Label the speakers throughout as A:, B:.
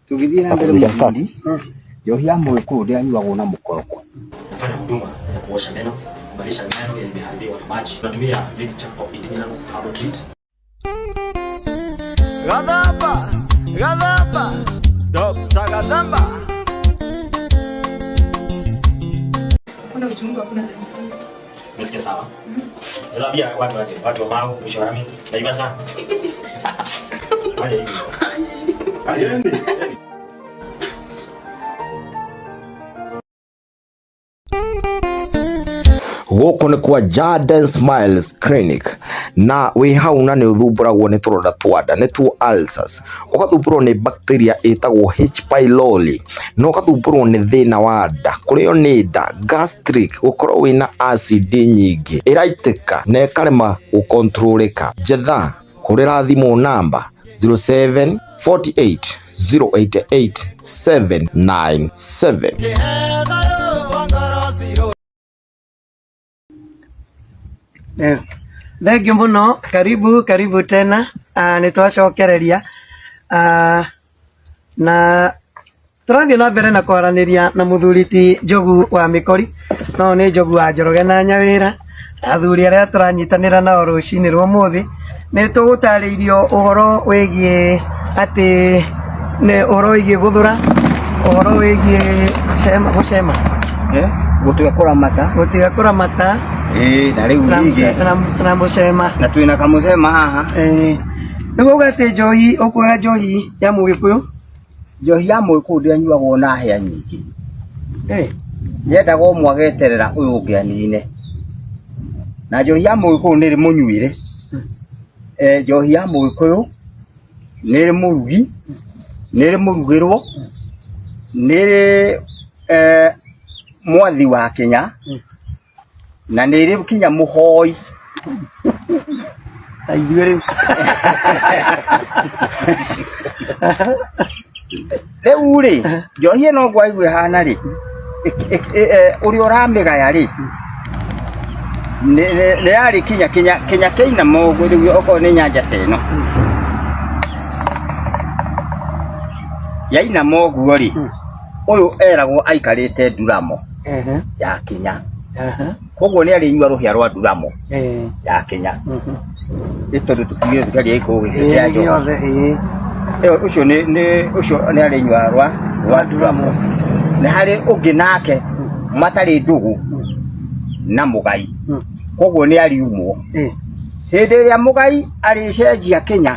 A: Tũgĩthiĩ na mbere
B: We can start.
A: mũthuri, njohi ya mũgĩkũyũ ndĩanyuagwo na mũkoroko.
C: Nafanya huduma ya kuosha meno, kubadilisha meno yameharibiwa na maji. Tunatumia mixture of indigenous herbal treat.
D: Gathamba, Gathamba, Dr. Gathamba.
E: Hakuna uchungu, hakuna sensitivity.
C: Umesikia sawa? Naambia watu waje, watu wa Mau, mwisho wa rami, Naivasha. Fanya hivi. Fanyeni.
B: Gũkũ nĩ kwa Jarden Smiles Clinic na wĩ hau na nĩ ũthumbũragwo nĩ tũronda twa nda nĩtuo ulcers, ũgathumbũrwo nĩ bacteria ĩtagwo H pylori na ũgathumbũrwo nĩ thĩna wa nda, kũrĩo nĩ nda, gastric, gũkorwo wĩna acid nyingĩ ĩraitĩka na ĩkarema gũkontrolĩka. Njetha, hũrĩra thimũ namba 0748 088 797.
F: Thengiũ mũno, karibu karibu tena. Nĩ twacokereria na tũrathiĩ na mbere na kwaranĩria na mũthuri ti Njogu wa Mĩkori, no nĩ Njogu wa Njoroge na Nyawĩra, athuri arĩa tũranyitanĩra nao rũcinĩ rwa ũmũthĩ. Nĩ tũgũtarĩirio ũhoro wĩgiĩ atĩ nĩ ũhoro wĩgiĩ gũthũra, ũhoro wĩgiĩ gũcema,
A: Gũtiga kũramata.
F: Gũtiga kũramata.
A: Ĩĩ, na rĩu
F: na
A: ningĩ
F: na mũcema.
A: Na twĩna kamũcema haha.
F: Nĩguo uga atĩ njohi, ũkuoya njohi ya mũgĩkũyũ?
A: Njohi ya mũgĩkũyũ ndĩanyuagwo na hĩa nyingĩ. Yendaga ũmwe ageterera ũyũ ũngĩ anine. Na njohi ya mũgĩkũyũ nĩ ĩrĩ mũnyuĩre. Njohi ya mũgĩkũyũ nĩ ĩrĩ mũrugi, nĩ ĩrĩ mũrugĩrwo, nĩ ĩrĩ mwathi wa kĩnya, na nĩ ĩrĩ kinya mũhoi.
F: Ta ithuĩ rĩu.
A: Rĩu rĩ, njohi ĩno ũguo waigua ĩhana rĩ, ũrĩa ũramĩgaya rĩ, nĩ yarĩ kinya kinya kinya kĩinama ũguo rĩu okorwo nĩ nyanja ta ĩno yainama ũguo rĩ, ũyũ eragwo aikarĩte nduramo ya kinya. Koguo nĩ arĩnyua rũhĩa rwa nduramo ya kinya. Nĩ tondũ tũkiugire tũkĩaria gĩkũyũ gĩkĩ kĩa njohi.
F: Gĩothe, ĩĩ.
A: Ĩyo ũcio nĩ ũcio nĩ arĩnyua rwa nduramo. Nĩ harĩ ũngĩ nake matarĩ ndũgũ na mũgai. Koguo nĩ ariumwo. Hĩndĩ ĩrĩa mũgai arĩcenjia kĩnya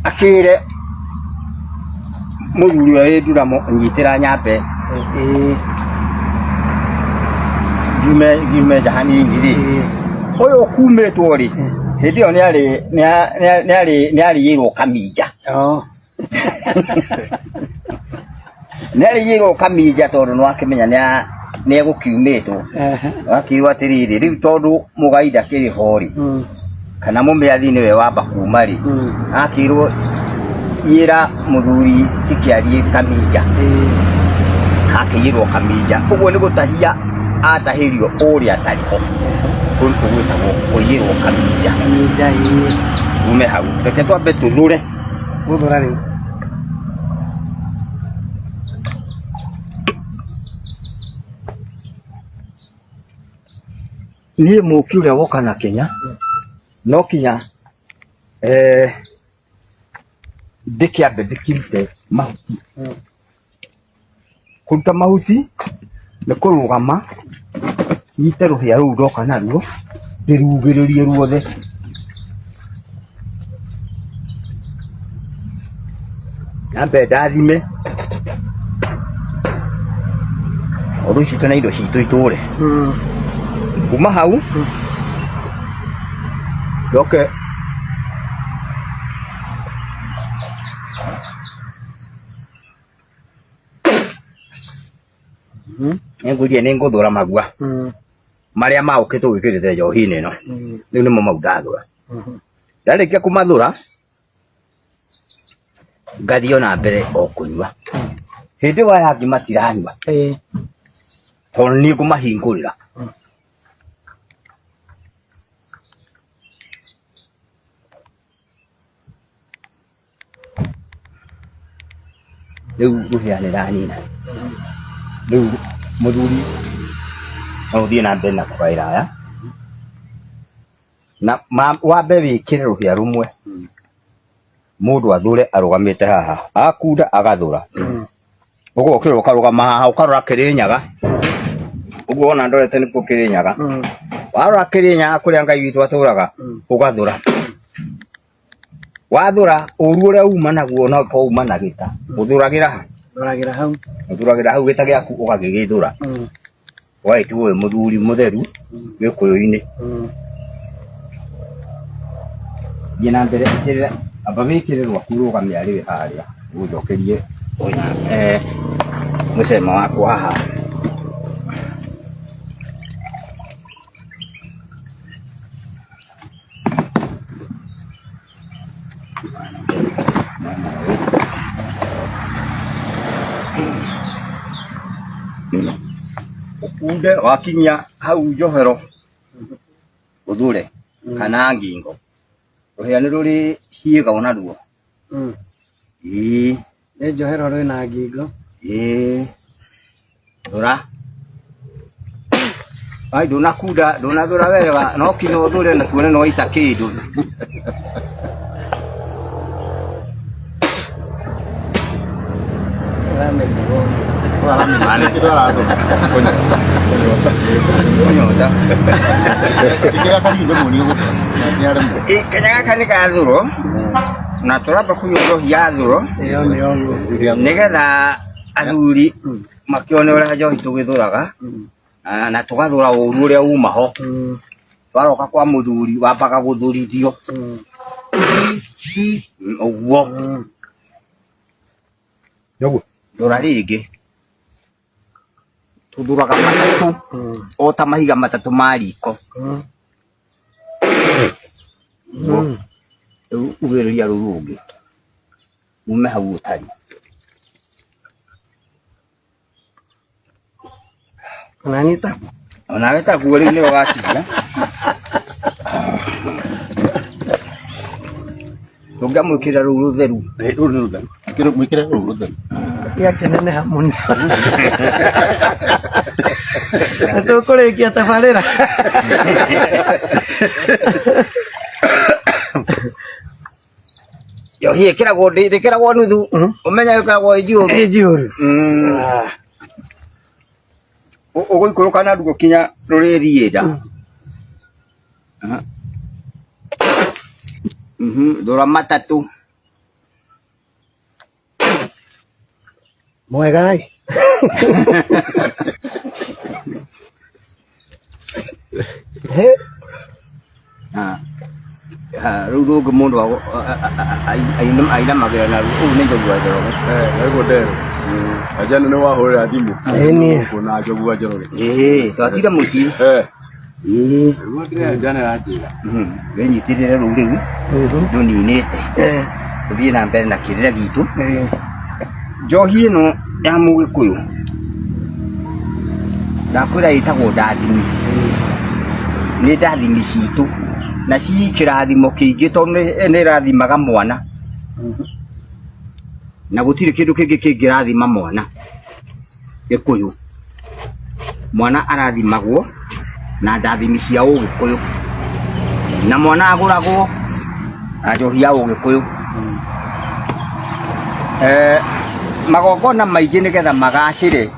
A: akĩre mũthuri ũrĩa wĩ nduramo nyitĩra nyambe ngiume nja hanini rĩ, ũyũ ũkumĩtwo rĩ, hĩndĩ ĩyo nĩ arĩirwo kaminja. Nĩ arĩirwo kaminja tondũ nĩ wakĩmenya nĩ egũkiumĩtwo. Akĩrwo atĩrĩrĩ, rĩu tondũ mũgai ndakĩrĩ ho rĩ, kana mũmĩathi nĩwe wamba kuma rĩ, akĩrwo ĩra mũthuri tikĩarie kaminja. Akĩiyĩrwo kaminja ũguo nĩ gũtahia atahĩrio ũrĩa atarĩ ho. Kũu nĩkuo gwĩtagwo kũiyĩrwo kaminja.
F: Kaminja, ĩĩ.
A: Ume hau, reke twambe tũthũre.
F: Gũthũra rĩu.
A: Niĩ mũũki ũrĩa woka na Kenya no kinya ndĩkĩambe ndĩkĩrute mahuti. Kũruta mahuti nĩ kũrũgama nyite rũhĩa rũu ndoka naruo ndĩrugĩrĩrie ruothe. Nyambe ndathime ũndũ citũ na indo citũ itũre. Kuma hau njoke nĩngũthiĩ nĩngũthũra magua marĩa maũkĩte gwĩkĩrĩte njohi-inĩ ĩno. Rĩu nĩmo mau ndathũra. Ndarĩkia kũmathũra ngathiĩ ona mbere o kũnyua. Hĩndĩ ĩyo aya angĩ matiranyua tondũ niĩ ngũmahingũrĩra. Rĩu rũhĩa nĩ ranina. Rĩu mũthuri no ũthiĩ na mbere na kũgaĩra aya. Na wambe wĩkĩre rũhĩa rũmwe. Mũndũ athure arũgamĩte haha. Akunda agathura. Ũgokĩra ũkarũgama haha ũkarora Kĩrĩnyaga. Ũguo wona ndorete nĩkuo Kĩrĩnyaga. Warora Kĩrĩnyaga kũrĩa Ngai witũ atũraga ũgathura. Wathura ũru ũrĩa uma naguo no ũkorwo uma na gĩta. Ũthuragĩra ha?
F: Thuragĩra hau.
A: Ũthuragĩra hau gĩta gĩaku ũgagĩgĩthura. Ũgagĩtigwo wĩ mũthuri mũtheru gĩkũyũ-inĩ. Thiĩ na mbere ĩkĩrĩra amba wĩkĩre rwaku rũgame arĩ we harĩa ũnjokerie mũcema wakwa haha. Ũkunde wakinyia hau njohero ũthure kana ngingo. Rũhĩa nĩ rũrĩ ciĩga onaruo. Ĩĩ.
F: Nĩ njohero rwĩna ngingo.
A: Ĩĩ. Thũra. Ai ndũnakunda ndũnathũra wega no kinya ũthũre na tuone no waita kĩndũ. Kũnyota. Kanya gaka nĩ gathũrwo na tũramba kũnyua njohi ya thũro
F: Ĩyo nĩ ũguo.
A: nĩgetha athuri makĩone ũrĩa njohi tũgĩthũraga na tũgathũra ũru ũrĩa uma ho. Twaroka kwa mũthuri wambaga gũthũrithio ũguo. Thũra rĩngĩ. Tũthũraga matatũ o ta mahiga matatũ ma riko. Ũguo. Rĩu ugĩrĩria rũu rũngĩ ume hau ũtarĩ.
F: Ona niĩ taguo.
A: Onawe taguo rĩu nĩwe watigia. Tũngĩamwĩkĩrĩra rũu rũtheru.
G: Rũu nĩ rũtheru. Mwĩkĩre rũu rũtheru.
F: Gĩakĩneneha mũno. Nĩ tũkũrĩkia tabarĩra.
A: Njohi ĩkĩragwo ndĩkĩragwo nuthu. Ũmenye ĩkĩragwo ĩ njihũru.
F: Ĩ njihũru.
A: Ũgũikũrũka na ruo kinya rũrĩthiĩ nda. Thũra matatũ.
F: Mwega ĩ. He.
A: Rĩu rũngĩ mũndũ ainamagĩra na ruo. Ũyũ nĩ Njogu wa Njoroge.
G: Nĩguo nderwo. Ajana nĩ wahũrĩra thimũ.
F: Ĩni.
G: Kuna Njogu wa Njoroge.
A: Ĩĩ, twatira mũciĩ. Ĩĩ.
G: Nĩguo ndĩrera Jane aranjĩra.
A: Wĩnyitĩrĩre rũu rĩu ndũninĩte. Tũthiĩ na mbere na kĩrĩra gitũ. Njohi ĩno ya mũgĩkũyũ ndakwĩra ĩtagwo ndathimi. Nĩ ndathimi citũ na ci kĩrathimo kĩingĩ tondũ nĩ ĩrathimaga mwana. Na gũtirĩ kĩndũ kĩngĩ kĩngĩrathima mwana gĩkũyũ. Mwana arathimagwo na ndathimi cia ũgĩkũyũ. Na mwana agũragwo na njohi ya ũgĩkũyũ. Magongona maingĩ nĩgetha magacĩre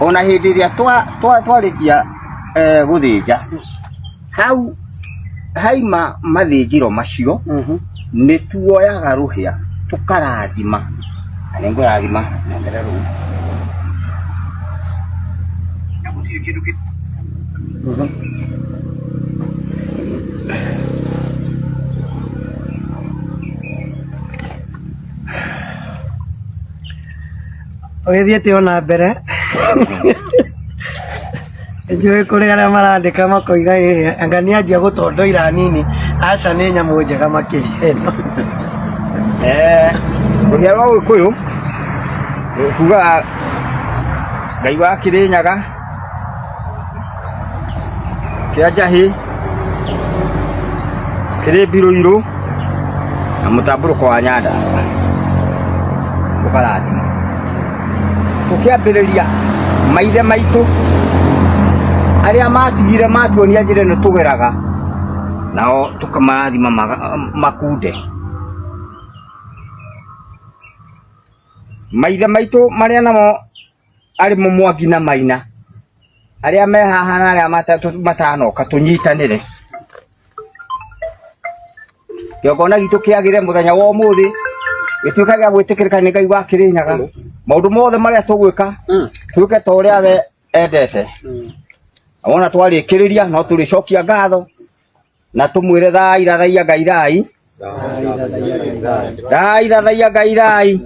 A: ona hĩndĩ ĩrĩa twarĩkia gũthĩnja hau haima mathĩnjĩro macio nĩ tuoyaga rũhĩa tũkarathima na nĩ ngũrathima nengere rũu na gũtirĩ kĩndũ kĩ
F: Ũgĩthiĩte ona mbere njũĩ kũrĩ arĩa marandĩka makoiga ĩhĩ anga nĩ anjia gũtondoira nini aca nĩ nyamũ njega makĩria ĩno.
A: Rũhĩa rwa Ũgĩkũyũ kugaga Ngai wa Kĩrĩnyaga kĩa Njahĩ kĩrĩ Mbirũirũ na mũtambũrũko wa Nyandarũa ũkarathima. Tũkĩambĩrĩria maithe maitũ arĩa matigire matuonia njĩra ĩno tũgeraga nao, tũkamarathima makunde. Maithe maitũ marĩa namo arĩ mo Mwangi na Maina, arĩa me haha na arĩa matanoka, tũnyitanĩre kĩgongona gitũ kĩagĩre mũthenya wa ũmũthĩ, gĩtuĩke gĩa gwĩtĩkĩrĩka nĩ Ngai wa Kĩrĩnyaga. Maũndũ mothe marĩa tũgwĩka, twĩke ta ũrĩa we endete. Na wona twarĩkĩrĩria, no tũrĩcokia ngatho na tũmwĩre thai thathaiya Ngai, thai thai thathaiya Ngai, thai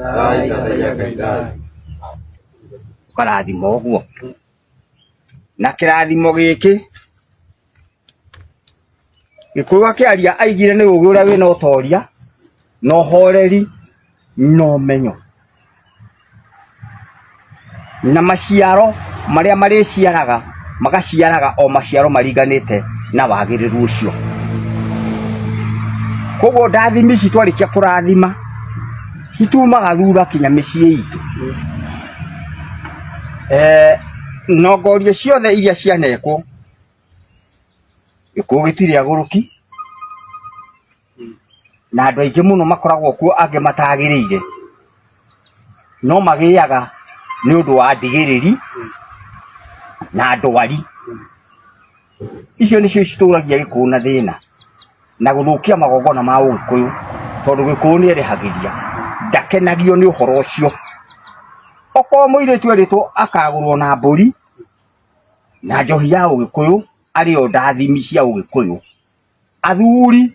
A: ũkarathima ũguo. Na kĩrathimo gĩkĩ, Gĩkũyũ akĩaria aigire nĩ ũgĩ ũrĩa wĩna ũtoria na ũhoreri na ũmenyo na maciaro marĩa marĩciaraga, magaciaraga o maciaro maringanĩte na wagĩrĩru ũcio. Koguo ndathimi ici twarĩkia kũrathima citumaga thutha kinya mĩciĩ itũ. Nongorio ciothe iria cianekwo, Gĩkũyũ gĩtirĩ agũrũki na andũ aingĩ mũno makoragwo kuo, angĩ matagĩrĩire, no magĩaga nĩ ũndũ wa ndigĩrĩri na ndwari. Icio nĩcio citũragia Gĩkũyũ na thĩna na gũthũkia magongona ma Ũgĩkũyũ, tondũ Gĩkũyũ nĩ erĩhagĩria, ndakenagio nĩ ũhoro ũcio. Okorwo mũirĩtu erĩtwo akagũrwo na mbũri na njohi ya Ũgĩkũyũ, arĩ o ndathimi cia Ũgĩkũyũ. Athuri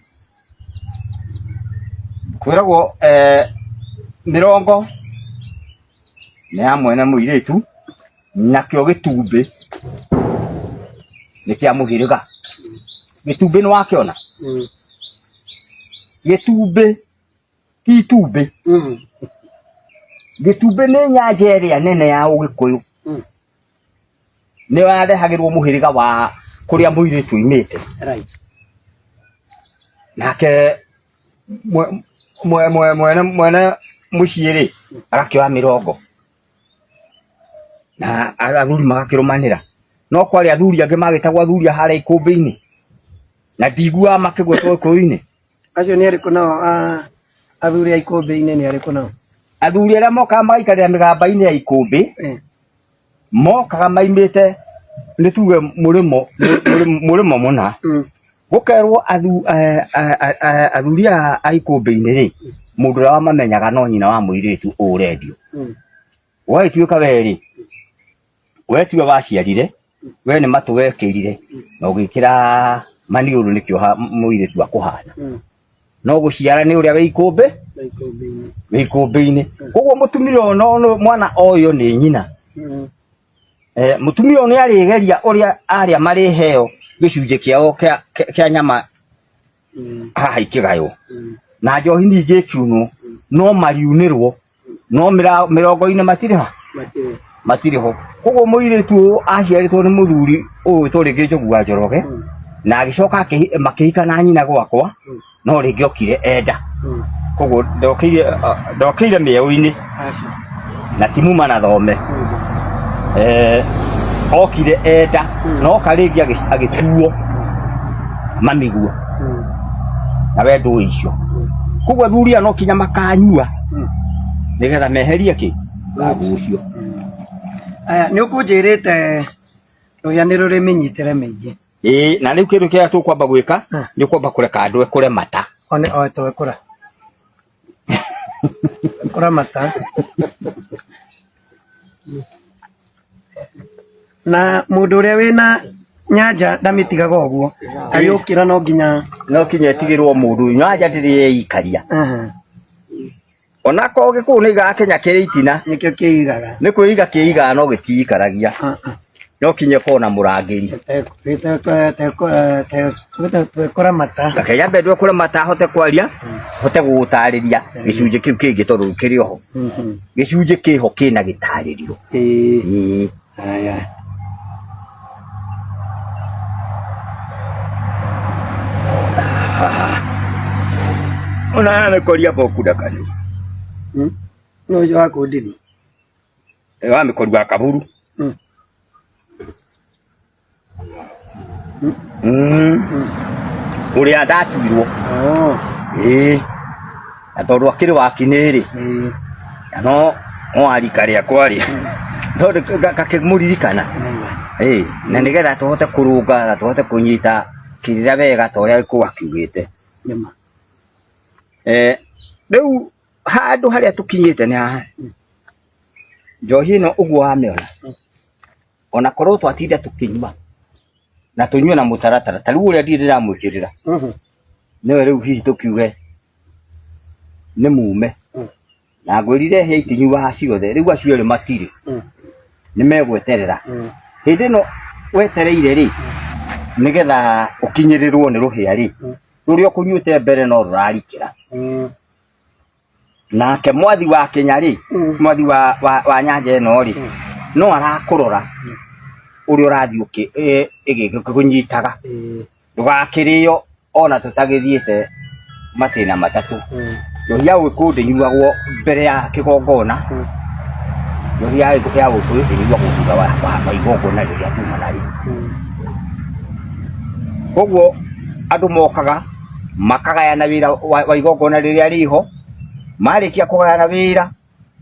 A: kwĩragwo mĩrongo nĩ ya mwene mũirĩtu, nakĩo gĩtumbĩ nĩ kĩa mũhĩrĩga. Gĩtumbĩ nĩ wakĩona? Gĩtumbĩ ti itumbĩ. Gĩtumbĩ nĩ nyanja ĩrĩa nene ya Ũgĩkũyũ. Nĩyo yarehagĩrwo mũhĩrĩga wa kũrĩa mũirĩtu oimĩte. Nake mwene mũciĩ rĩ, agakĩoya mĩrongo na athuri magakĩrũmanĩra. No kwarĩ athuri angĩ magĩtagwo athuri a harĩa ikũmbĩ-inĩ, na ndiguaga makĩgwetwo Gĩkũyũ-inĩ.
F: Acio nĩ arĩkũ nao, athuri a ikũmbĩ-inĩ nĩ arĩkũ nao?
A: Athuri arĩa mokaga magaikarĩra mĩgamba-inĩ ya ikũmbĩ, mokaga maimĩte, nĩ tuge mũrĩmo mũrĩmo mũna. Gũkerwo athuri aya a ikũmbĩ-inĩ rĩ, mũndũ ũrĩa wamamenyaga no nyina wa mũirĩtu ũrendio. Ũgagĩtuĩka we rĩ, we tiwe waciarire, we nĩ matũ wekĩrire na ũgĩkĩra maniũrũ nĩkĩo mũirĩtu akũhana. No gũciara nĩ ũrĩa wĩ ikũmbĩ, wĩ ikũmbĩ-inĩ. Koguo mũtumia ũyũ no mwana oyo nĩ nyina. Mũtumia ũyũ nĩ arĩgeria ũrĩa arĩa marĩheo gĩcunjĩ kĩao kĩa nyama haha ikĩgaywo, na njohi ningĩ ĩkiunwo, no mariunĩrwo, no mĩrongo-inĩ matirĩ ha, matirĩ ho. Koguo mũirĩtu ũyũ aciarĩtwo nĩ mũthuri ũyũ wĩtwo rĩngĩ Njogu wa Njoroge, na agĩcoka makĩhika na nyina gwakwa, no rĩngĩ okire enda. Koguo ndokĩire mĩeũ-inĩ na ti muma na thome. Okire enda, no oka rĩngĩ agĩtuo mamiguo na we ndũĩ icio. Koguo athuri aya no kinya makanyua nĩgetha meherie kĩ thahu ũcio.
F: Aya, nĩ ũkũnjĩrĩte rũhĩa nĩ rũrĩ mĩnyitĩre mĩingĩ.
A: Ĩĩ, na rĩu kĩndũ kĩrĩa tũkwamba gwĩka nĩ kwamba kũreka andũ ekũre mata.
F: One o twekũra. Kũra mata. Na mũndũ ũrĩa wĩna nyanja ndamĩtigaga ũguo. Agĩũkĩra no nginya
A: no kinya ĩtigĩrwo mũndũ, nyanja ndĩrĩ yeikaria. Onakorwo Gĩkũyũ nĩ igaga kĩnya kĩrĩ itina,
F: Nĩkĩo kĩigaga.
A: Nĩ kwĩiga kĩigaga, no gĩtiikaragia. No kinya ĩkorwo na mũrangĩri.
F: Twekũra mata.
A: Reke nyambe ndwekũre mata, hote kwaria, hote gũgũtarĩria gĩcunjĩ kĩu kĩngĩ, tondũ kĩrĩ oho. Gĩcunjĩ kĩho kĩna gĩtarĩrio. Ĩĩ.
F: Haya.
A: Ona nĩ koria boku ndakanyua.
F: Nĩ ũcio wa kũndithi.
A: Wa mĩkori wa kaburu. Ũrĩa ndatuirwo.
F: Oh.
A: Ĩĩ. Na tondũ akĩrĩ wa kinĩ-rĩ,
F: Ĩĩ.
A: na no no wa rika rĩakwa-rĩ, tondũ ngakĩmũririkana. Ĩĩ, na nĩgetha tũhote kũrũnga na tũhote kũnyita kĩrĩra wega ta ũrĩa Gĩkũyũ akiugĩte.
F: Nĩma.
A: Eh, rĩu handũ harĩa tũkinyĩte nĩ haha. Njohi ĩno ũguo wamĩona, ona korwo twatinda tũkĩnyua na tũnyue na mũtaratara ta rĩu ũrĩa ndirĩ ndĩramwĩkĩrĩra, nĩwe rĩu hihi tũkiuge nĩ mume. Na ngwĩrire hĩa itinyuaga ciothe, rĩu acio erĩ matirĩ, nĩ megweterera. Hĩndĩ ĩno wetereire rĩ, nĩgetha ũkinyĩrĩrwo nĩ rũhĩa rĩ, rũrĩa ũkũnyuĩte mbere no rũrarikĩra. Nake mwathi wa Kenya rĩ, mwathi wa nyanja ĩno rĩ, no arakũrora ũrĩa ũrathiĩ ĩgĩkũnyitaga. Ndũgakĩrĩo ona tũtagĩthiĩte matĩna matatũ. Njohi ya ũgĩkũyũ ndĩnyuagwo mbere ya kĩgongona, njohi ya ũgĩkũyũ ĩnyuagwo thutha wa igongona rĩrĩa tuma narĩo. Koguo andũ mokaga makagayana wĩra wa igongona rĩrĩa rĩho, marĩkia kũgayana wĩra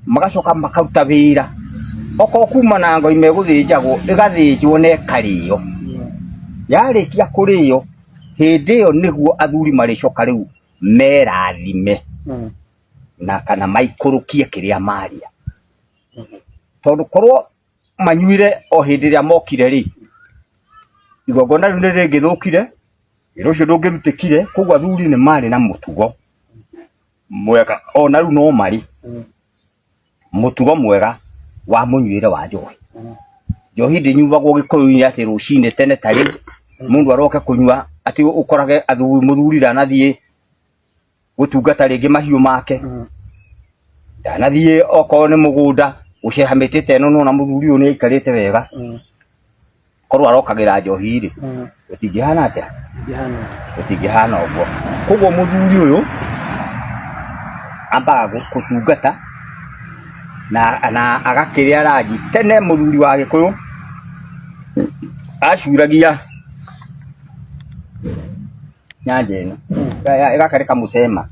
A: magacoka makaruta wĩra, okorwo kuma na ngoi megũthĩnjagwo, ĩgathĩnjwo na ĩkarĩo. Yarĩkia kũrĩo, hĩndĩ ĩyo nĩguo athuri marĩcoka rĩu merathime na kana maikũrũkie kĩrĩa marĩa. Tondũ korwo manyuire o hĩndĩ ĩrĩa mokire rĩ, igongona rĩu nĩ rĩngĩthũkire, wĩra ũcio ndũngĩrutĩkire, koguo athuri nĩ marĩ na mũtugo mwega ona rĩu no marĩ mũtugo mwega wa mũnyuĩre wa njohi. Njohi ndĩnyuagwo gĩkũyũ-inĩ atĩ rũcinĩ tene ta rĩu mũndũ aroke kũnyua atĩ ũkorage athuri mũthuri ndanathiĩ gũtungata rĩngĩ mahiũ make, ndanathiĩ okorwo nĩ mũgũnda gũceha mĩtĩ ta ĩno nĩwona mũthuri ũyũ nĩ aikarĩte wega. Korwo arokagĩra njohi rĩ, gũtingĩhana atĩa? Gũtingĩhana ũguo. Koguo mũthuri ũyũ ambaga gũtungata na agakĩrĩa ranji. Tene mũthuri wa Gĩkũyũ acuragia nyanja ĩno, gaka nĩ kamũcema,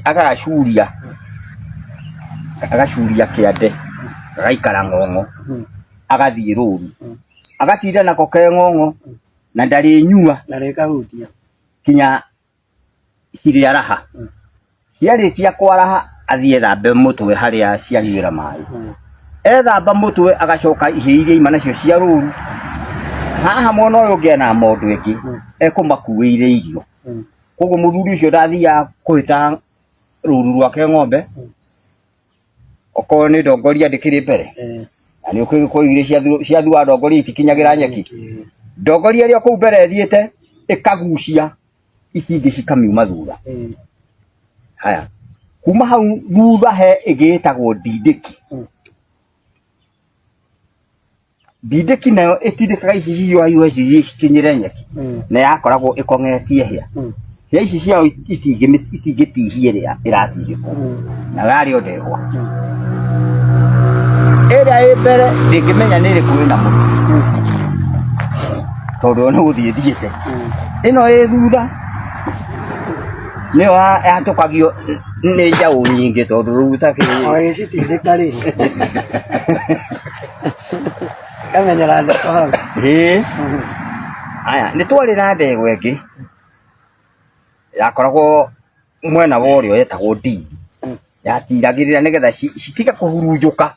A: agagacuria, agacuria kĩande gagaikara ng'ong'o. Agathiĩ rũru agatinda nako ke ng'ong'o na ndarĩnyua
F: Na rĩkahutia.
A: Kinya cirĩaraha. Ciarĩkia kwaraha athiĩ ethambe mũtwe harĩa cianyuĩra maĩ. Ethamba mũtwe agacoka ihĩĩ iria ima nacio cia rũru haha mwena ũyũ ũngĩ ena mondo ĩngĩ ekũmakuĩire irio. Koguo mũthuri ũcio ndathiaga kũhĩta rũru rwake ng'ombe. Okorwo nĩ ndongoria ndĩkĩrĩ mbere, na nĩ ũkĩũĩ gĩkũyũ iria ciathua ndongoria itikinyagĩra nyeki. Ndongoria ĩrĩa kũu mbere ĩthiĩte ĩkagucia ici ingĩ cikamiuma thutha. Haya, kuma hau thutha he ĩngĩ ĩtagwo ndindĩki. Ndindĩki nayo ĩtindĩkaga ici cihiũhahiũha cithiĩ cikinyĩre nyeki, na yakoragwo ĩkong'etie hĩa. Hĩa ici ciao itingĩtihia ĩrĩa ĩratindĩkwo, nayo yarĩ o ndegwa. Ĩrĩa ĩ mbere ndĩngĩmenya nĩ ĩrĩkũ ĩna mũtu, tondũ yo nĩ gũthiĩ ĩthiĩte. Ĩno ĩ thutha nĩyo yatũkagio nĩ njaũ nyingĩ tondũ rĩu ũtakĩrĩ.
F: O ĩgĩcitindĩka rĩ. Kamenyera ndeto hau.
A: Ĩĩ. Aya, nĩ twarĩ na ndegwa ĩngĩ yakoragwo mwena wa ũrĩo yetagwo ndii. Yatiragĩrĩra nĩgetha citige kũhurunjũka,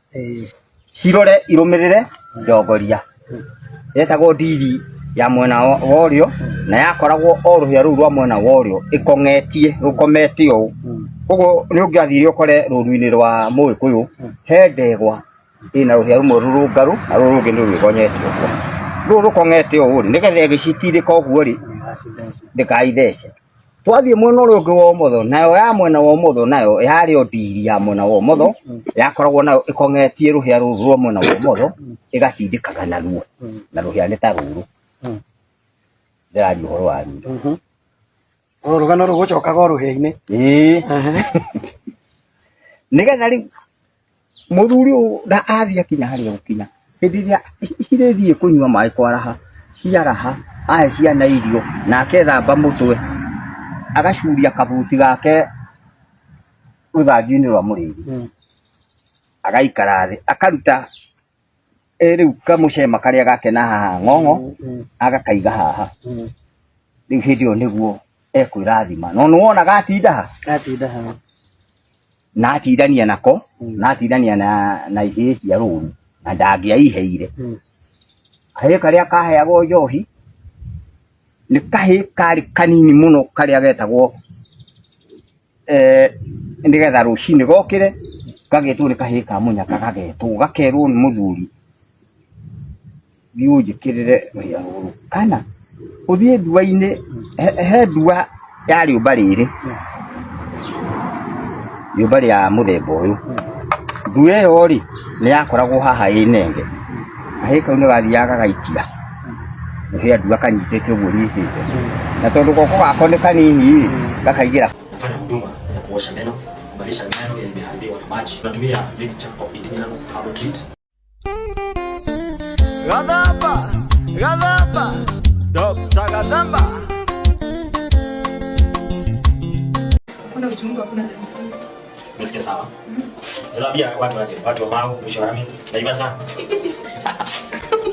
A: cirore irũmĩrĩre ndongoria. Yetagwo ndiri ya mwena wa ũrĩo na yakoragwo o rũhĩa rũu rwa mwena wa ũrĩo ĩkong'etie, rũkomete ũũ. Koguo nĩ ũngĩathire ũkore rũru-inĩ rwa mũgĩkũyũ he ndegwa ĩna rũhĩa rũmwe rũrũngaru na rũrũ rũngĩ nĩ rwĩgonyete ũguo. Rũrũ rũkong'ete ũũ rĩ, nĩgetha ĩgĩcitindĩka ũguo rĩ, ndĩkaithece. Twathiĩ mwena ũrĩa ũngĩ wa ũmotho, nayo ya mwena wa ũmotho nayo yarĩ o ndiri ya mwena wa ũmotho, yakoragwo nayo ĩkong'etie rũhĩa rũrũ rwa mwena wa ũmotho, ĩgatindĩkaga naruo, na rũhĩa nĩ ta rũrũ. Ndĩraria ũhoro wa rũrũ.
F: O rũgano rũgũcokaga o rũhĩa-inĩ.
A: Ĩĩ. Nĩgetha rĩu Mũthuri ũyũ nda athiĩ akinya harĩa gũkinya hĩndĩ ĩrĩa cirĩthiĩ kũnyua maĩ kwaraha ciaraha ahe ciana irio nake ethamba mũtwe agacuria kabuti gake rũthanju-inĩ rwa mũrĩithi. Agaikara thĩ akaruta rĩu kamũcema karĩa gake na haha ng'ong'o agakaiga haha. Rĩu hĩndĩ ĩyo nĩguo ekwĩrathima. No nĩwona gatinda ha?
F: Gatinda ha.
A: Na atindania nako, na atindania na ihĩĩ cia rũru na ndangĩaiheire. Kahĩĩ karĩa kaheagwo njohi nĩ kahĩĩ karĩ kanini mũno karĩa getagwo nĩgetha rũcinĩ gokĩre gagetwo nĩ kahĩĩ ka mũnyaka gagetwo gakerwo nĩ mũthuri thiĩ ũnjĩkĩrĩre rũhĩa rũrũ kana ũthiĩ ndua-inĩ he ndua ya rĩũmba rĩrĩ rĩũmba rĩa mũthemba ũyũ ndua ĩyo rĩ nĩ yakoragwo haha ĩ nenge kahĩĩ kau nĩ gathiaga gagaikia rũhĩa ndua kanyitĩte ũguo nyitĩte na tondũ goko gako nĩ kanini rĩ gakaingĩra.
C: Nafanya huduma ya kuosha meno, kubadilisha meno yameharibiwa na maji. Tunatumia mixture of indigenous herbal treat.
D: Gathamba, Gathamba, Dr. Gathamba.
E: Hakuna uchungu, hakuna sensitivity.
C: Umesikia sawa? Naambia watu waje, watu wa Mau, mwisho wa rami, Naivasha.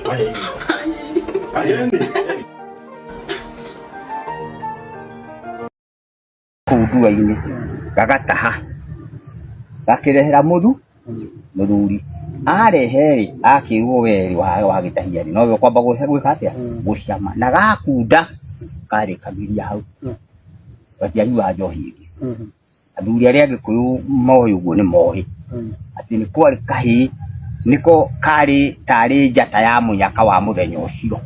C: Fanya hivi. Fanyeni.
A: Kũu ndua-inĩ gagataha gakĩrehera mũthuri arehe rĩ akĩrwo we rĩ wagĩtahia rĩ nowe ũkwamba gwĩka atĩa gũcama na gakunda karĩkagĩria hau gatianyuaga njohi ĩngĩ. Athuri arĩa Agĩkũyũ moĩ ũguo nĩ moĩ atĩ nĩ kwarĩ kahĩĩ nĩko karĩ tarĩ njata ya mũnyaka wa mũthenya ũcio.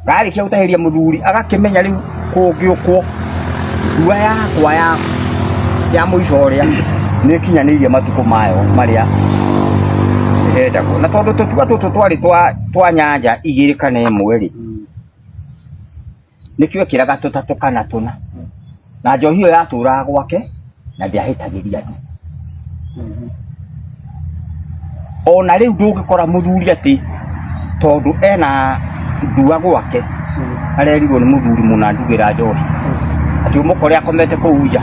A: Garĩkia gũtahĩria mũthuri agakĩmenya rĩu kũngĩũkwo ndua yakwa ya mũico ũrĩa nĩ ĩkinyanĩirie matukũ mayo marĩa ĩhetagwo. Na tondũ tũtua tũtũ twarĩ twa nyanja igĩrĩ kana ĩmwe rĩ, nĩkĩo ekĩraga tũtatũ kana tũna. Na njohi ĩyo yatũraga gwake na ndĩahĩtagĩria andũ. Ona rĩu ndũngĩkora mũthuri atĩ tondũ ena ndua gwake arerirwo nĩ mũthuri mũna ndugĩra njohi atĩ ũmũkore akomete kũu nja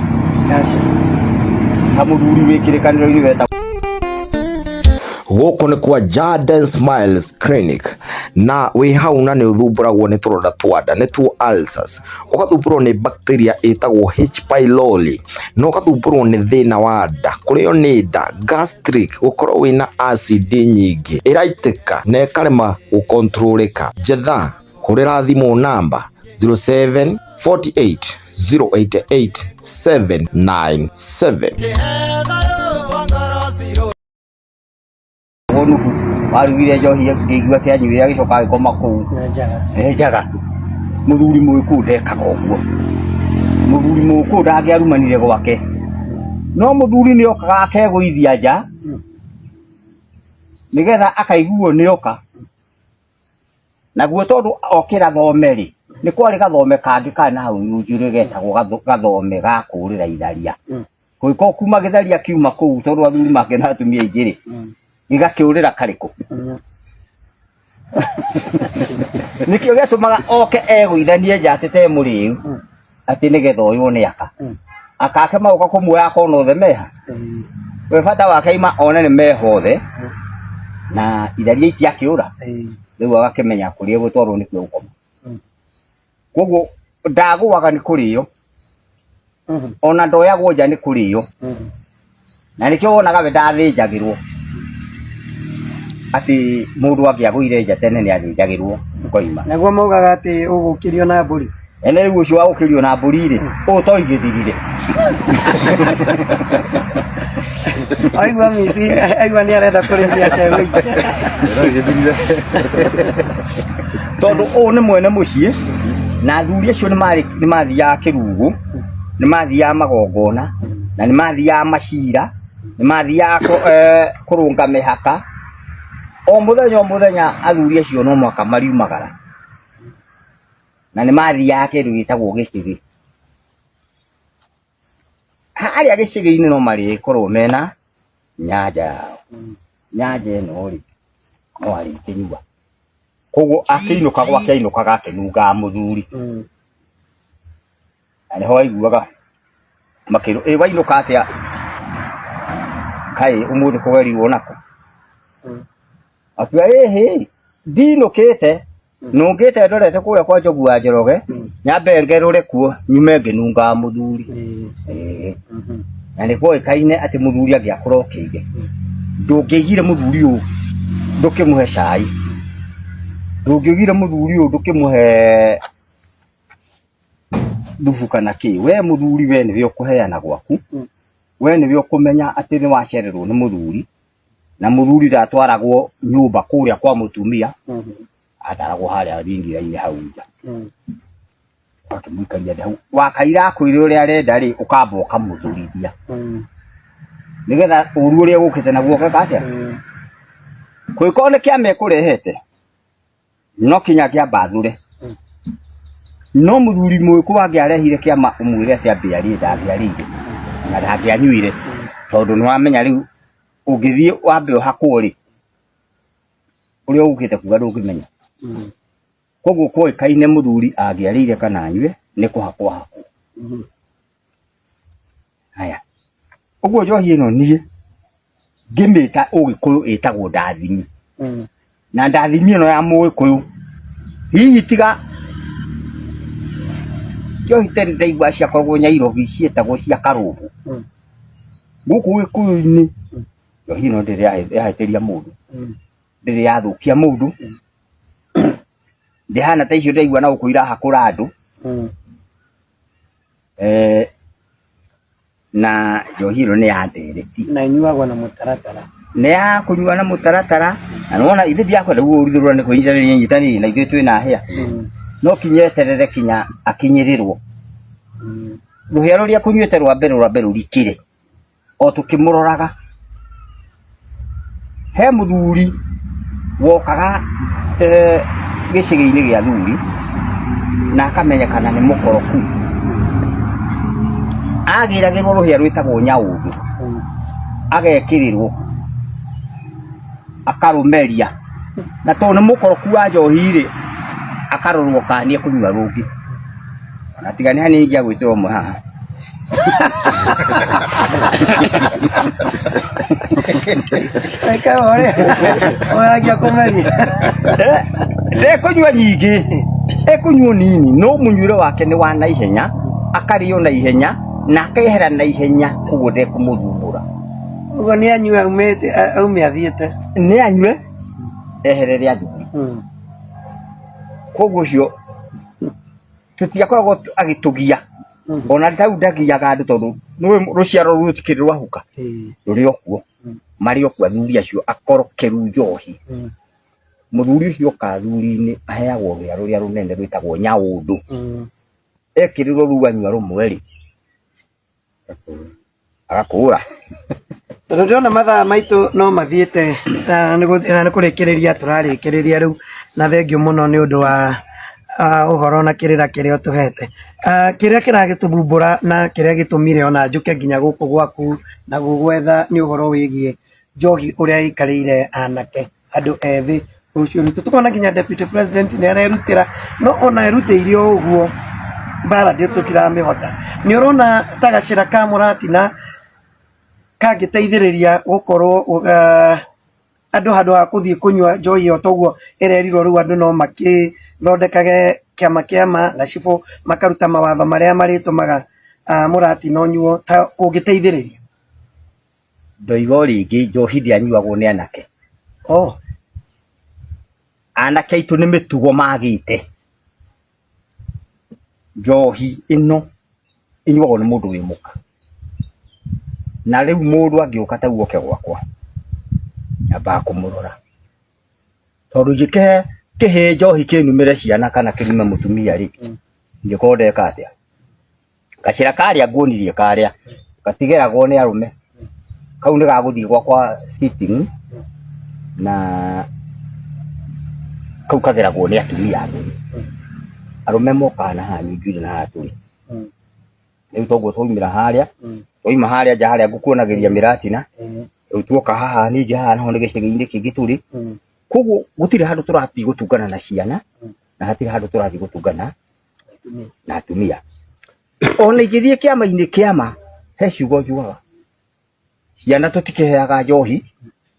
A: ta mũthuri wĩ kĩrĩkanĩro-inĩ wetagwo.
B: Gũkũ nĩ kwa Jarden Smiles Clinic na wĩ hau na nĩ ũthumbũragwo nĩ tũronda twa nda nĩtuo ulcers, ũgathumbũrwo nĩ bacteria ĩtagwo H pylori na ũgathumbũrwo nĩ thĩna wa nda, kũrĩo nĩ nda, gastric, gũkorwo wĩna acid nyingĩ ĩraitĩka na ĩkarema gũkontrolĩka. Njetha, hũrĩra thimũ namba 07 48 088 797.
A: Nuhu warugire njohi ngĩigua atĩ anyuire agĩcoka agĩkoma kũu nĩ njaga. Mũthuri mũgĩkũyũ ndekaga ũguo. Mũthuri mũgĩkũyũ ndangĩarumanire gwake no mũthuri nĩ okaga akegũithia nja nĩgetha akaiguo nĩ oka. Naguo tondũ okĩra thome rĩ nĩ kwarĩ gathome kangĩ karĩ na hau nyunjurĩ getagwo gathome ga kũũrĩra itharia. Kũngĩkorwo kuma gĩtharia kiuma kũu tondũ athuri make na atumia aingĩ rĩ gĩgakĩũrĩra karĩkũ. Nĩkĩo gĩatũmaga oke egũithanie nja atĩ te mũrĩu atĩ nĩgetha oywo nĩ aka. Aka ake magoka kũmuoya akona othe meha. We bata wake ima one nĩ meha othe na itharia itiakĩũra rĩu agakĩmenya kũrĩa egũtwarwo nĩkuo egũkoma. Koguo ndagũaga nĩ kũrĩo ona ndoyagwo nja nĩ kũrĩo na nĩkĩo wonaga we ndathĩnjagĩrwo atĩ mũndũ angĩagũire nja tene nĩ athĩnjagĩrwo ũkoima.
F: Naguo maugaga atĩ ũgũkĩrio na mbũri.
A: Ene rĩu ũcio wa gũkĩrio na mbũri rĩ ũũ to igĩthirire.
F: Aigua mici, aigua nĩ arenda kũrĩithia ategũikia.
A: Tondũ ũũ nĩ mwene mũciĩ na athuri acio nĩ mathiaga kĩrugu, nĩ mathiaga magongona na nĩ mathiaga macira, nĩ mathiaga kũrũnga mĩhaka. O mũthenya o mũthenya athuri acio no mũhaka mariumagara na nĩ mathiaga kĩndũ gĩtagwo gĩcĩgĩ. Harĩa gĩcĩgĩ-inĩ no marĩkorwo mena Nyanja yao. Nyanja ĩno rĩ, no arĩkĩnyua. Koguo akĩinũka gwake ainũkaga akĩnungaga mũthuri. Na nĩho aiguaga makĩrwo, ĩ wainũka atĩa? Kaĩ ũmũthĩ kũgerirwo nakũ? Akiuga ĩhĩ, ndinũkĩte, nũngĩte ndorete kũrĩa kwa Njogu wa Njoroge, nyambe ngerũre kuo nyume ngĩnungaga mũthuri. Ĩĩ. Na nĩ kwoĩkaine atĩ mũthuri angĩakũrokeire, ndũngĩaigire mũthuri ũyũ ndũkĩmũhe cai, ndũngĩaigire mũthuri ũyũ ndũkĩmũhe thubu kana kĩ, we mũthuri we nĩwe ũkũheana gwaku, we nĩwe ũkũmenya atĩ nĩ wacererwo nĩ mũthuri, na mũthuri ndatwaragwo nyũmba kũrĩa kwa mũtumia, atwaragwo harĩa thingira-inĩ hau nja. Ũgakĩmũikaria thĩ hau, wakaira akwĩre ũrĩa arenda rĩ, ũkamba ũkamũthurithia nĩgetha ũru ũrĩa ũgũkĩte naguo ũgeka atĩa? Kũngĩkorwo nĩ kĩama ekũrehete, no kinya angĩamba athure. No mũthuri mũgĩkũyũ angĩarehire kĩama ũmwĩre atĩ ambe arĩe ndangĩarĩire na ndangĩanyuire tondũ nĩ wamenya rĩu ũngĩthiĩ wambe ũhakwo rĩ, ũrĩa ũgũkĩte kuga ndũngĩmenya. Koguo kwoĩkaine mũthuri angĩarĩire kana anyue nĩ kũhakwo ahakwo. Haya, ũguo njohi ĩno niĩ ngĩmĩta ũgĩkũyũ ĩtagwo ndathimi. Na ndathimi ĩno ya mũgĩkũyũ hihi tiga njohi tene ndaigua ciakoragwo Nyairobi ciĩtagwo cia karũbũ. Gũkũ gĩkũyũ-inĩ njohi ĩno ndĩrĩ yahĩtĩria mũndũ, ndĩrĩ yathũkia mũndũ, ndĩhana ta icio ndaigua na gũkũ irahakũra andũ. Eh, na njohi ĩno nĩ ya ndereti
F: Na ĩnyuagwo na mũtaratara.
A: Nĩ ya kũnyua na mũtaratara, na nĩwona ithuĩ ndiakwenda guo ũrithũrũra nĩ kwĩnyitanĩria nyitanĩria na ithuĩ twĩna hĩa, no kinya eterere kinya akinyĩrĩrwo rũhĩa rũrĩa kũnyuĩte rwa mbere rwa mbere rũrikĩre o tũkĩmũroraga. He mũthuri wokaga gĩcĩgĩ-inĩ gĩa athuri na akamenyekana nĩ mũkoroku. Agĩragĩrwo rũhĩa rwĩtagwo nyaũndũ, agekĩrĩrwo akarũmeria, na tondũ nĩ mũkoroku wa njohi rĩ, akarorwo kana nĩ ekũnyua rũngĩ. Na tiga nĩ hanini ingĩagwĩtĩra ũmwe haha.
F: Reke ũrĩa ũragia kũmeria.
A: Ndekũnyua nyingĩ, ekũnyua nini, no mũnyuĩre wake nĩ wa naihenya, akarĩo na ihenya na akehera na ihenya, koguo ndekũmũthumbũra.
F: Ũguo nĩ anyue aumĩte aume athiĩte.
A: Nĩ anyue eherere athuri. Koguo ũcio tũtiakoragwo agĩtũgia ona tau ndagiaga andũ tondũ nĩũĩ rũciaro rũu rũtikĩrĩ rwahuka, rũrĩ o kuo, marĩ o kuo athuri acio akorokeru njohi. Mũthuri ũcio oka athuri-inĩ aheagwo rũhĩa rũrĩa rũnene rwĩtagwo nyaũndũ. Ekĩrĩrwo rũu anyua rũmwe rĩ, agakũra.
F: Tondũ ndĩrona mathaa maitũ no mathiĩte na nĩ kũrĩkĩrĩria tũrarĩkĩrĩria rĩu, na thengiũ mũno nĩ ũndũ wa ũhoro na kĩrĩra kĩrĩa ũtũhete. Kĩrĩa kĩragĩtũthumbũra na kĩrĩa gĩtũmire ona njũke nginya gũkũ gwaku na gũgwetha nĩ ũhoro wĩgiĩ njohi ũrĩa ĩikarĩire anake. Andũ ethĩ rũciũ rwitũ. Tũkona nginya deputy president nĩ arerutĩra, no ona erutĩire o ũguo mbara tũtiramĩhota. Nĩ ũrona ta gacĩra ka Mũratina kangĩteithĩrĩria gũkorwo andũ handũ ha gũthiĩ kũnyua njohi ĩyo ta ũguo ĩrerirwo rĩu andũ no makĩthondekage kĩama kĩama na cibũ makaruta mawatho marĩa marĩtũmaga mũratina ũnyuo ta kũngĩteithĩrĩria?
A: Ndoiga o rĩngĩ njohi ndĩanyuagwo nĩ anake.
F: Oh.
A: Anake aitũ nĩ mĩtugo magĩte. Njohi ĩno ĩnyuagwo nĩ mũndũ wĩ mũka. Na rĩu mũndũ angĩũka ta rĩu oke gwakwa, nyambaga kũmũrora. Tondũ ingĩkĩhe kĩhĩĩ njohi kĩnumĩre ciana kana kĩnume mũtumia rĩ, ingĩkorwo ndeka atĩa? Gacĩra karĩa nguonirie karĩa gatigeragwo nĩ arũme, kau nĩ gagũthiĩ gwakwa sitting na kau kageragwo nĩ atumia atheri. Arũme mokaga na haha nyunjuinĩ na haha tũrĩ. Rĩu toguo twaumĩra harĩa, twauma harĩa nja harĩa ngũkuonagĩria mĩratina, Rĩu tuoka haha ningĩ haha naho nĩ gĩcagi-inĩ kĩngĩ tũrĩ. Koguo gũtirĩ handũ tũrathiĩ gũtungana na ciana na hatirĩ handũ tũrathiĩ gũtungana na atumia. Ona ingĩthiĩ kĩama-inĩ kĩama he ciugo njugaga. Ciana tũtikĩheaga njohi,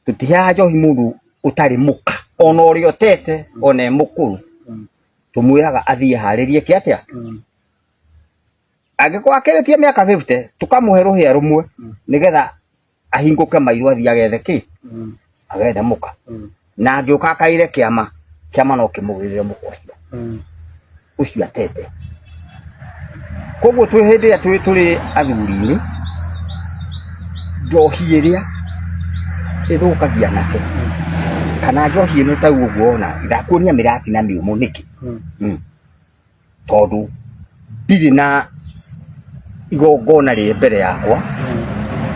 A: tũtiheaga njohi mũndũ ũtarĩ mũka ona ũrĩa ũtete ona e mũkũrũ. Tũmwĩraga athiĩ aharĩrie kĩ atĩa? Angĩkorwo akĩrĩtie mĩaka 50 tũkamũhe rũhĩa rũmwe nĩgetha ahingũke maitho athiĩ agethe kĩ? Agethe mũka. Na angĩũka akaire kĩama, kĩama no kĩmũgĩrĩre mũka ũcio ũcio atete. Koguo twĩ hĩndĩ ĩrĩa twĩ tũrĩ athuri-inĩ, njohi ĩrĩa ĩthũkagia anake kana njohi ĩno ta ũguo wona ndakuonia mĩratina mĩũmũ nĩkĩ? Tondũ ndirĩ na igongona rĩ mbere yakwa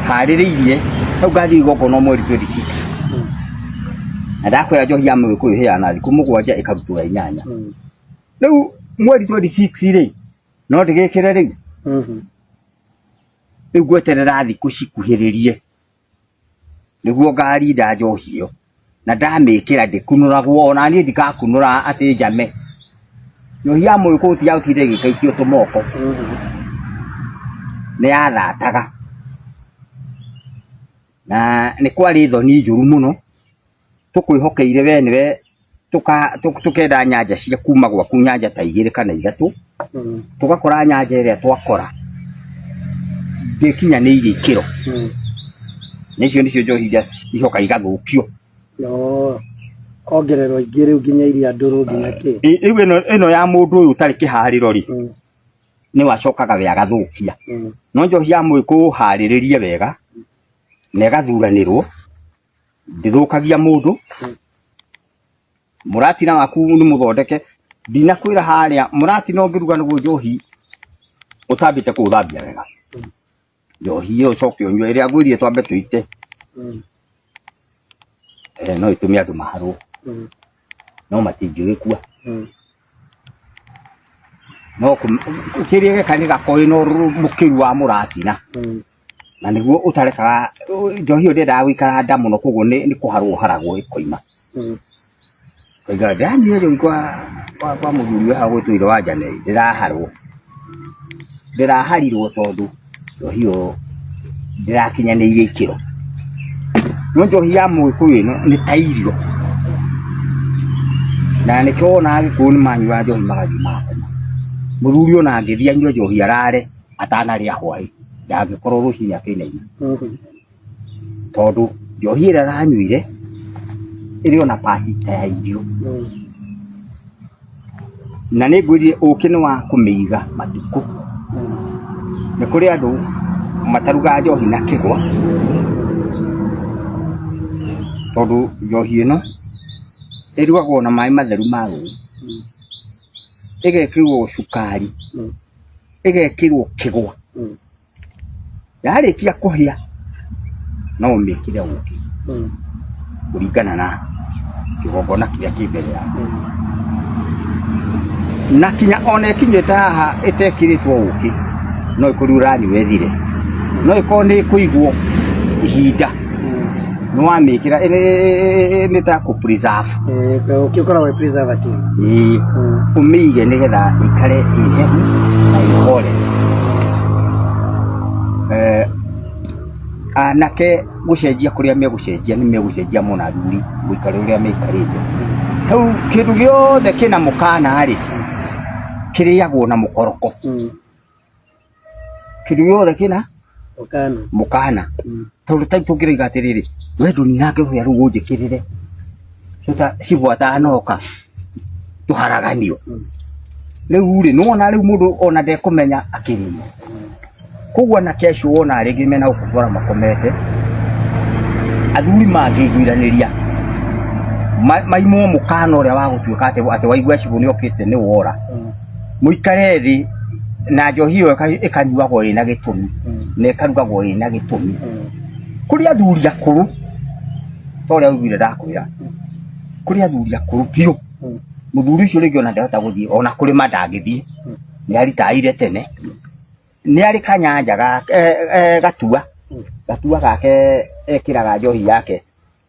A: harĩrĩirie hau ngathiĩ igongona mweri 26 na ndakwĩra njohi ya mũgĩkũyũ ĩhĩaga na thikũ 7 ĩkarutwo ya 8. Rĩu mweri 26 rĩ no ndĩgĩkĩre rĩu rĩu ngweterera thikũ cikuhĩrĩrie nĩguo ngarinda njohi ĩyo na ndamĩkĩra ndĩkunũragwo ona niĩ ndikakunũra atĩ njame. Njohi ya mũgĩkũyũ ti ya gũtinda ĩgĩikaikio tũmoko, nĩ yathataga na nĩ kwarĩ thoni njũru mũno tũkwĩhokeire we nĩwe tũkenda nyanja cia kuma gwaku nyanja ta 2 kana 3 tũgakora nyanja ĩrĩa twakora ndĩkinyanĩirie ikĩro. Na icio nĩcio njohi iria icokaga igathũkio.
F: Kongererwo ingĩ rĩu nginya iria ndũrũ nginya kĩ.
A: Rĩu ĩno ya mũndũ ũyũ ũtarĩ kĩharĩro rĩ, nĩwe acokaga we agathũkia. No njohi ya mũgĩkũyũ harĩrĩrie wega na ĩgathuranĩrwo ndĩthũkagia mũndũ. Mũratina waku nĩ mũthondeke, ndinakwĩra harĩa mũratina ũngĩruga naguo njohi ũtambĩte kũũthambia wega, njohi ĩyo ũcoke ũnyue ĩrĩa ngwĩrire twambe tũite, no ĩtũme andũ maharwo no matingĩgĩkua. No kĩrĩa geka nĩ gakorwo ĩna ũrũrũ mũkĩru wa mũratina na nĩguo ũtarekaga njohi ĩyo ndĩendaga gũikara nda mũno, koguo nĩ kũharwo haragwo ĩkoima. Koiga ndĩranyuire njohi kwa mũthuri wĩ haha ũgwĩtwo ithe wa Njane ndĩraharwo. Ndĩraharirwo tondũ njohi ĩyo ndĩrakinyanĩirie ikĩro. No njohi ya mũgĩkũyũ ĩno nĩ ta irio na nĩkĩo wonaga Agĩkũyũ nĩ manyuaga njohi magathiĩ magakoma. Mũthuri ona angĩthiĩ anyue njohi arare atanarĩa hwaĩ ndangĩkorwo rũcinĩ akĩinaina tondũ njohi ĩrĩa aranyuire ĩrĩ ona part ta ya irio. Na nĩ ngwĩrire ũkĩ nĩ wa kũmĩiga matukũ. Nĩ kũrĩ andũ matarugaga njohi na kĩgwa, tondũ njohi ĩno ĩrugagwo na maĩ matheru ma rũĩ, ĩgekĩrwo cukari, ĩgekĩrwo kĩgwa. Yarĩkia kũhĩa no ũmĩkĩre ũkĩ kũringana na kĩgongona kĩrĩa kĩ mbere yaku. Na kinya ona ĩkinyĩte haha ĩtekĩrĩtwo ũkĩ no ĩkorirwo ũranyua ĩthire, no ĩkorwo nĩ ĩkũigwo ihinda nĩ wamĩkĩra nĩ ta kũ preserve.
F: Ũkĩ ũkoragwo wĩ preservative.
A: Ĩĩ, ũmĩige nĩgetha ĩikare ĩ hehu na ĩhore. Anake gũcenjia kũrĩa megũcenjia nĩ megũcenjia mũno athuri mũikarĩre ũrĩa maikarĩte. Rĩu kĩndũ gĩothe kĩna mũkana rĩ, kĩrĩagwo na mũkoroko. Kĩndũ gĩothe kĩna
F: Mũkana.
A: Mũkana. Tondũ ta rĩu tũngĩroiga atĩrĩrĩ, we ndũninange rũhĩa rũu ũnjĩkĩrĩre cibũ atanoka tũharaganio. Rĩu rĩ, nĩwona rĩu mũndũ ona ndekũmenya akĩrĩma. Koguo anake acio wonaga rĩngĩ mena gũkũ bara makomete, athuri mangĩiguithanĩria maimwo mũkana ũrĩa wa gũtuĩka atĩ waigua cibũ nĩokĩte nĩ wora. Mũikare thĩ na njohi ĩyo ĩkanyuagwo ĩna gĩtũmi na ĩkarugagwo ĩna gĩtũmi. Kũrĩ athuri akũrũ ta ũrĩa ũiguire ndakwĩra, kũrĩ athuri akũrũ biũ, mũthuri ũcio rĩngĩ ona ndahota gũthiĩ ona kũrĩma ndangĩthiĩ, nĩ aritaire tene, nĩ arĩ kanyanja gatua. Gatua gake ekĩraga njohi yake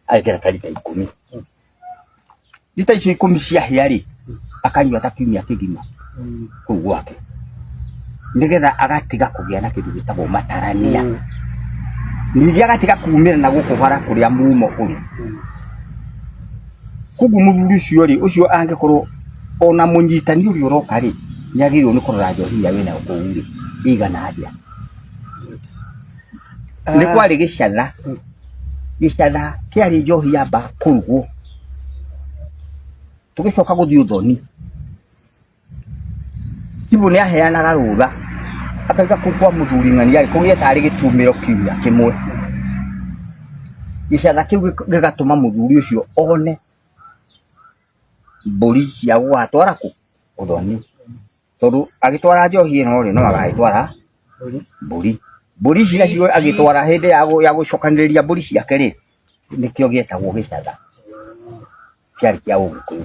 A: agekĩra ta rita 10. Rita icio 10 ciahĩa rĩ, akanyua ta kiumia kĩgima kũu gwake, nĩgetha agatiga kũgĩa na kĩndũ gĩtagwo matarania. Ningĩ agatiga kumĩra na gũkũ bara kũrĩa mumo ũrĩ. Koguo mũthuri ũcio rĩ, ũcio angĩkorwo ona mũnyitani ũrĩa ũroka rĩ, nĩ agĩrĩirwo nĩ kũrora njohi ĩrĩa wĩnayo kũu rĩ, ĩigana atĩa. Nĩ kwarĩ gĩcatha, gĩcatha kĩarĩ njohi yamba kũrugwo, tũgĩcoka gũthiĩ ũthoni. Cibũ nĩ aheanaga rũtha akauga kũu kwa mũthuri ng'ania rĩ, kũgĩe tarĩ gĩtumĩro kiumia kĩmwe. Gĩcatha kĩu gĩgatũma mũthuri ũcio one mbũri cia gũgatwara kũ ũthoni, tondũ agĩtwara njohi ĩno rĩ, no agagĩtwara mbũri. Mbũri ici nacio agĩtwara hĩndĩ ya gũcokanĩrĩria mbũri ciake rĩ, nĩkĩo gĩetagwo gĩcatha, kĩarĩ kĩa Ũgĩkũyũ.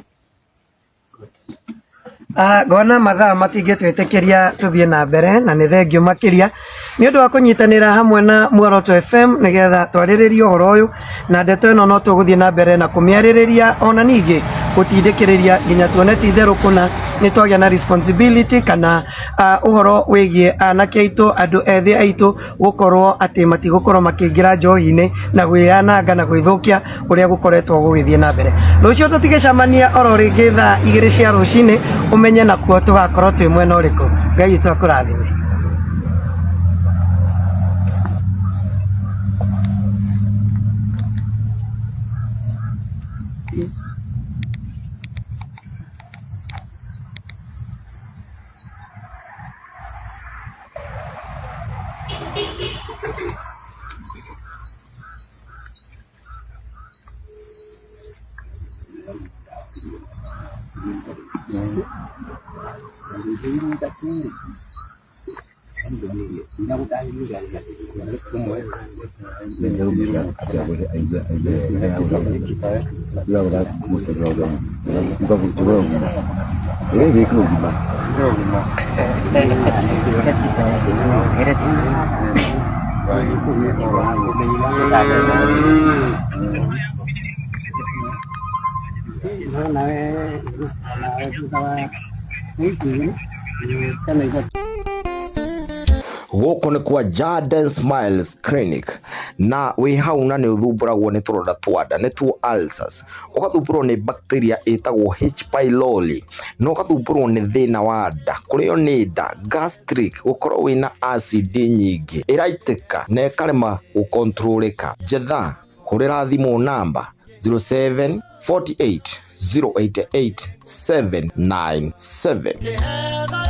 F: Ngona mathaa matingĩtwĩtĩkĩria tũthiĩ na mbere, na nĩ thengio makĩria nĩ ũndũ wa kũnyitanĩra hamwe na Muoroto FM nĩgetha twarĩrĩrie ũhoro ũyũ, na ndeto ĩno no tũgũthiĩ na mbere na kũmĩarĩrĩria, ona ningĩ gũtindĩkĩrĩria nginya tuone ti itherũ kũna nĩ twagĩa na responsibility kana ũhoro wĩgiĩ anake aitũ, andũ ethĩ aitũ gũkorwo atĩ matigũkorwo makĩingĩra njohi-inĩ na gwĩyananga na gwĩthũkia ũrĩa gũkoretwo gũgĩthiĩ na mbere. Rũciũ tũtigĩcemania oro rĩngĩ thaa 2 cia rũcinĩ, ũmenye nakuo tũgakorwo twĩ mwena ũrĩkũ. Ngai witũ akũrathime.
B: Gũkũ nĩ kwa Jarden Smiles Clinic, na wĩ hau na nĩ ũthumbũragwo nĩ tũronda twa nda, nĩtuo ulcers, ũgathumbũrwo nĩ bacteria ĩtagwo H pylori, na ũgathumbũrwo nĩ thĩna wa nda, kũrĩo nĩ nda, gastric, gũkorwo wĩna acid nyingĩ ĩraitĩka na ĩkarema gũkontrolĩka. Njetha, hũrĩra thimũ namba 0748 088 797.